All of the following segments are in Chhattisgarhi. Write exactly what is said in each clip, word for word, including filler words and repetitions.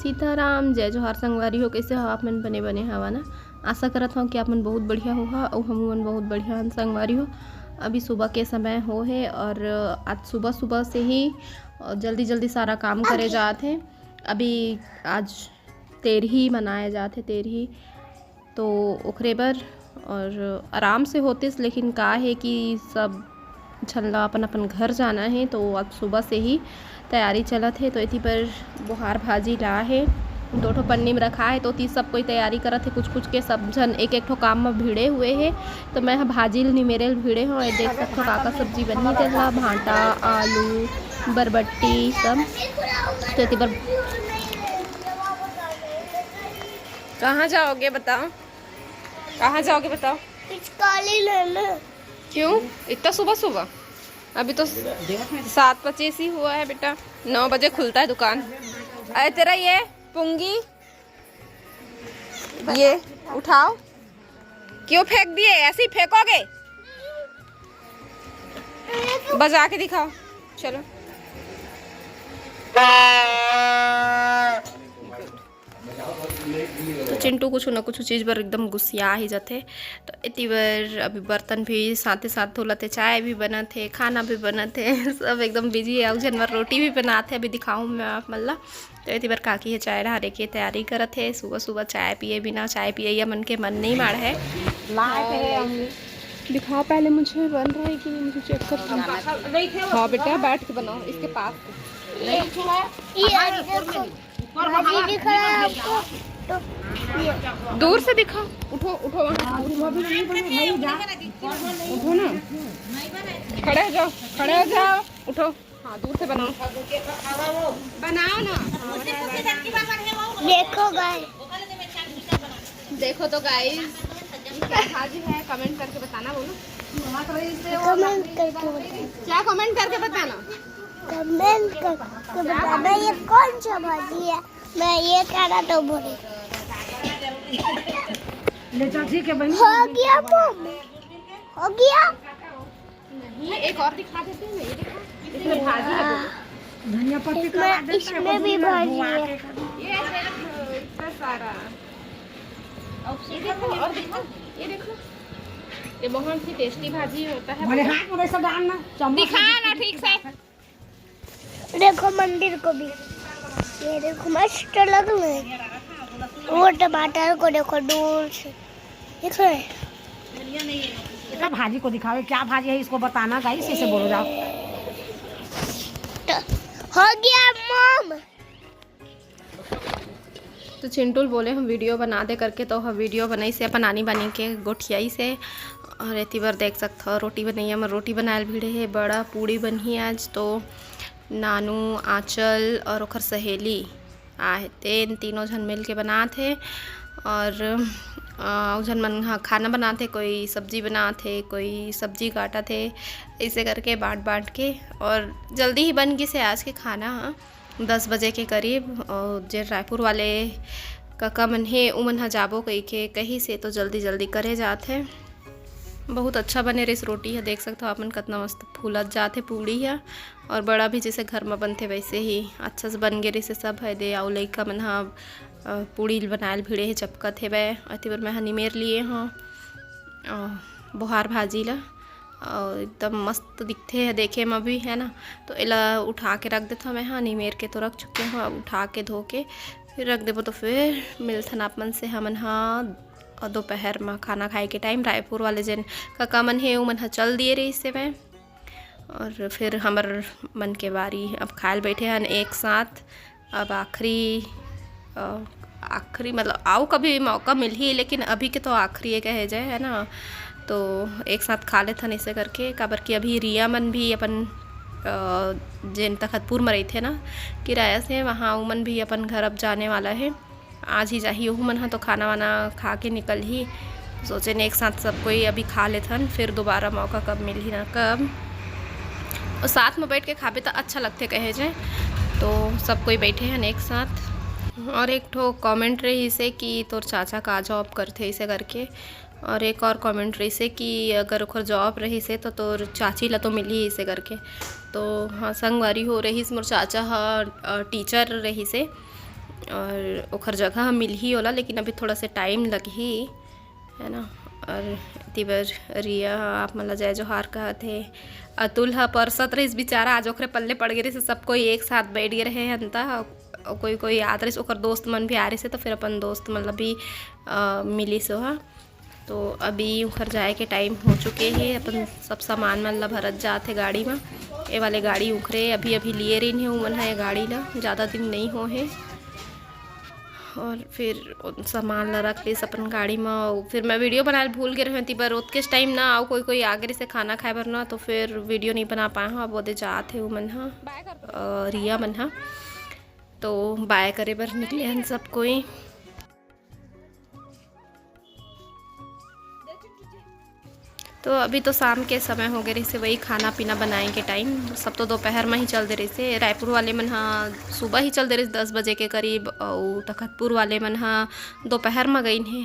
सीताराम, जय जोहार संगवारी हो, कइसे हो आप मन? बने बने हवा ना? आशा करत हव कि आप मन बहुत बढ़िया होहा अउ हमू मन बहुत बढ़िया हन संगवारी हो। अभी सुबह के समय हो हे और आज सुबह सुबह से ही जल्दी जल्दी सारा काम करे जात हे। अभी आज तेरही मनाए जात हे, तेरही, तो ओकरे बर और आराम से होतिस, लेकिन का हे कि सब झन ला अपन अपन घर जाना हे, तो आज सुबह से ही तैयारी चलत हे। तो एती बर बोहार भाजी ला हे, दो ठो पन्नी में रखा हे, तो ओती सब कोई तैयारी करत हे, कुछ कुछ के सब झन एक एक ठो काम में भिड़े हुए हे। तो मैं ह भाजी ल निमेरे ल भिड़े हव, ये देख सकथव का का सब्जी बनही तेन ला, भांटा, आलू, बरबट्टी सब। तो एती बर कहाँ जाओगे बताओ, कहाँ जाओगे बताओ? पिचकारी लेने। क्यों इतना सुबह सुबह? अभी तो सात पच्चीस ही हुआ है बेटा, नौ बजे खुलता है दुकान। अरे तेरा ये पुंगी, ये उठाओ, क्यों फेंक दिए? ऐसे ही फेंकोगे? बजा के दिखाओ, चलो। तो चिंटू कुछ न कुछ चीज़ बर एकदम गुस्सिया ही जाथे। तो एती बर अभी बर्तन भी साथे साथ धोलत हे, चाय भी बनत हे, खाना भी बनत हे, सब एकदम बिजी हे। अउ झन बर रोटी भी बनात हे, अभी दिखाऊँ मैं आप मन ला। तो एती बर काकी ह चाय ढारे के तैयारी करत हे। सुबह सुबह चाय पिए बिना, चाय पियइया मन के मन नहीं माढ़े। लाए थे हम। दिखाओ पहले मुझे, बन रहा है कि नहीं, मुझे चेक कर। हाँ बेटा, बैठ के बनाओ, इसके पास। ये, ये देखो, भाजी दिख रहा है आपको? तो ये। दूर से दिखाओ, उठो, उठो वहाँ। उठो ना, खड़े हो जाओ, खड़े हो जाओ, उठो। हाँ, दूर से बनाओ, बनाओ ना। देखो गाइस, देखो तो गाइस, क्या भाजी है, कमेंट करके बताना, बोलो। कमेंट करके बताओ। क्या कमेंट करके बताना? कमेंट करके बताना ये कौन सा भाजी है। मैं ये कहना तो बोले। ले चाची के बहन। हो गया मम, हो गया। नहीं, एक और दिखा देते हैं ना, ये देखो, इसमें भाजी है, देखो। धनिया पत्ती का इसमें, इसमें भी भाजी है। ये ऐसे रखो, इतना सारा। और ये देखो, और देखो, ये देखो, ये बहुत ही टेस्टी भाजी होता है। भले हाथ में वैसा डालना, चम्मच दिखा ना ठीक से। देखो मंदिर को भी, ये देखो मस्त लग रहे हैं। वो टमाटर को देखो दूर से, दिख रहे हैं? इतना भाजी को दिखावे, क्या भाजी है इसको बताना गाइस, इसे बोलो जाओ। तो हो गया मम। तो चिंटू ल बोले हम वीडियो बना दे करके, तो हम वीडियो बनाई से अपन आनी बानी के गोठियाई से। और एती बर देख सकथव रोटी बनैया में रोटी बनायल भिड़े हे, बड़ा पूड़ी बनही आज। तो नानू, आंचल और ओखर सहेली आहे, तेन तीनों झन मिल के बनात हे। और अ, अउ झन मन ह खाना बनात हे, कोई सब्जी बनात हे, कोई सब्जी काटत हे, ऐसे करके बांट बांट के। और जल्दी ही बन गिस हे आज के खाना ह, दस बजे के करीब। और जे रायपुर वाले कका मन हे, उमन ह जाबो कहिके कहिस हे, तो जल्दी जल्दी करे जात हे। बहुत अच्छा बने रहिस रोटी ह, देख सकथव आप मन कतना मस्त फूलत जात हे पूड़ी ह। और बड़ा भी जैसे घर म बनथे वैसे ही अच्छा से बन गे रहिस हे सब ह दे। अउ लइका मन ह अ, पूड़ी ल बनायल भिड़े हे, चपकत हेवय। एती बर मैं ह निमेर लिए हव अ, बोहार भाजी ला। अउ एकदम मस्त दिखथे ह देखे म भी, है ना। तो एला उठा के रख देथव मैं ह, निमेर के तो रख चुके हव, अब उठा के धो के फिर रख देबो। तो फिर मिलथन आप मन से हमन ह अ, दोपहर म खाना खाए के टाइम। रायपुर वाले जेन कका मन हे, उमन ह चल दिए रहिस हेवय। और फिर हमर मन के बारी, अब खायल बैठे हन एक साथ। अब आखिरी, अ, आखिरी मतलब अउ कभी मौका मिलही, लेकिन अभी के तो आखिरी हे कहे जाए, है ना। तो एक साथ खा लेथन ऐसे करके, काबर कि अभी रिया मन भी अपन, अ, जेन तखतपुर में रहिथे ना किराया से, वहाँ उमन भी अपन घर अब जाने वाला हे। आज ही जाही ओहू मन ह, तो खाना वाना खा के निकलही। सोचे ने एक साथ सब कोई अभी खा लेथन, फिर दोबारा मौका कब मिलही ना कब। और साथ में बैठ के खाबे त अच्छा लगथे कहे जाए, तो सब कोई बैठे हन एक साथ। और एक ठो कमेंट रहिस हे कि तोर चाचा का जॉब करथे, ऐसे करके। और एक और कमेंट रहिस हे कि अगर ओकर जॉब रहिस हे तो तोर चाची ला तो मिलही, ऐसे करके। तो हाँ, संगवारी हो रहिस, मोर चाचा ह, अ, टीचर रहिस हे। और ओखर जगह ह मिलही ओला, लेकिन अभी थोड़ा से टाइम लगही, है ना। और एती बर रिया ह आप मन ला जय जोहार कहत हे। अतुल ह परसत रहिस बेचारा, आज ओखरे पल्ले पड़ गे रहिस, सब कोई एक साथ बैठ गे रहे हन त, अउ कोई कोई आत रहिस, ओकर दोस्त मन भी आ रहिस हे, त फिर अपन दोस्त मन ला भी, अ, मिलिस ओहा। तो अभी उखर जाए के टाइम हो चुके हे, अपन सब सामान मन ला भरत जात हे गाड़ी म। ए वाले गाड़ी उखरे अभी अभी लिए रहिन हे, उमन ह ये गाड़ी ला ज़्यादा दिन नइ हो हे। और फिर ओ सामान ला रख लिस अपन गाड़ी म। फिर मैं वीडियो बनाए भूल गे रहें, ती बर ओतकेच टाइम ना, अउ कोई कोई आगे रहिस हे खाना खाए बर ना, तो फिर वीडियो नइ बना पाए हूँ। अब ओदे जात हे उमन ह, अ, रिया मन ह, तो बाय करे बर निकले हन सब कोई। तो अभी तो शाम के समय हो गे रहिस हे, वही खाना पीना बनाए के टाइम। सब तो दोपहर म ही चल दे रहिस हे। रायपुर वाले मन ह सुबह ही चल दे रहिस, दस बजे के करीब, अउ तखतपुर वाले मन ह दोपहर म गइन हे।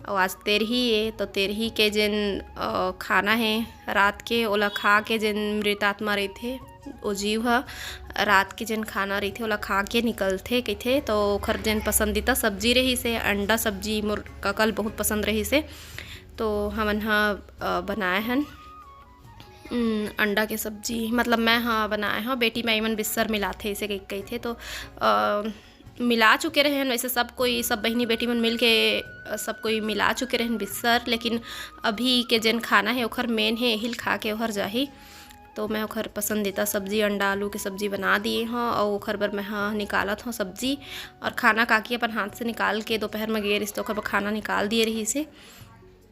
अउ आज तेरही ए, तो तेरही के जेन, अ, खाना हे रात के, ओला खा के जेन मृत आत्मा रहिथे, ओ जीव ह रात के जेन खाना रहिथे, ओला खा के निकलथे कहिथे। तो ओखर जेन पसंदीदा सब्जी रहिस हे, अंडा सब्जी मोर कका ल बहुत पसंद रहिस हे, तो हमन ह, अ, बनाए हन, उम, अंडा के सब्जी, मतलब मैं ह बनाए हव, बेटी माई मन बिस्सर मिलाथे, अइसे कहि-, कहिथे। तो, अ, मिला चुके रहेन वैसे सब कोई, सब बहिनी बेटी मन मिल के, अ, सब कोई मिला चुके रहेन बिस्सर, लेकिन अभी के जेन खाना हे, ओखर मेन हे, एही ल खा के ओहर जाही। तो मैं ओखर पसंदीदा सब्जी, अंडा आलू के सब्जी बना दिए हव, अउ ओखर बर मैं ह निकालत हव सब्जी। और खाना काकी अपन हाथ से निकाल के दोपहर म गे रहिस, तो ओखर बर खाना निकाल दिए रहिस हे।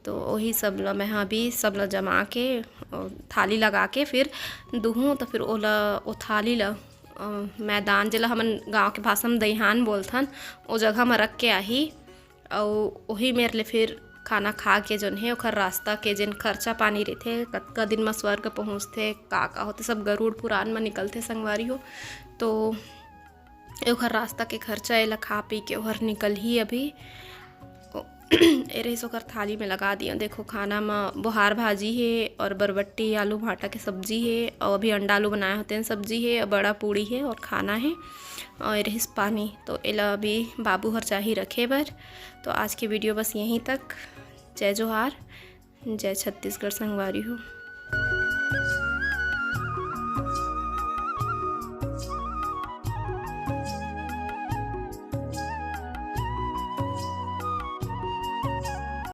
तो ओही सब ल मैं ह अभी सब ल जमा के, अ, थाली लगा के फिर दुहूँ, तो फिर ओला, ओ थाली ल, अ, मैदान, जेला हमन गाँव के भाषा म दइहान बोलथन, ओ जगह म रख के आही। अउ ओही मेर ले फिर खाना खा के जोन हे, ओखर रास्ता के जेन खर्चा पानी रहिथे, कतका दिन म स्वर्ग पहुँचथे, का का होथे, सब गरुड़ पुराण म निकलथे संगवारी हो। तो ओखर रास्ता के खर्चा एला खा पी के ओहर निकलही अभी। ओ, ए रहिस ओकर थाली में लगा दियो। देखो, खाना म बोहार भाजी हे और बरबट्टी आलू भाटा के सब्जी हे, और अभी अंडा आलू बनाए होते हैं सब्जी हे, और बड़ा पूड़ी हे और खाना हे, और ए रहिस पानी। तो एला अभी बाबू हर चाही रखे बर। तो आज के वीडियो बस यहीं तक। जय जोहार, जय छत्तीसगढ़ संगवारी हो।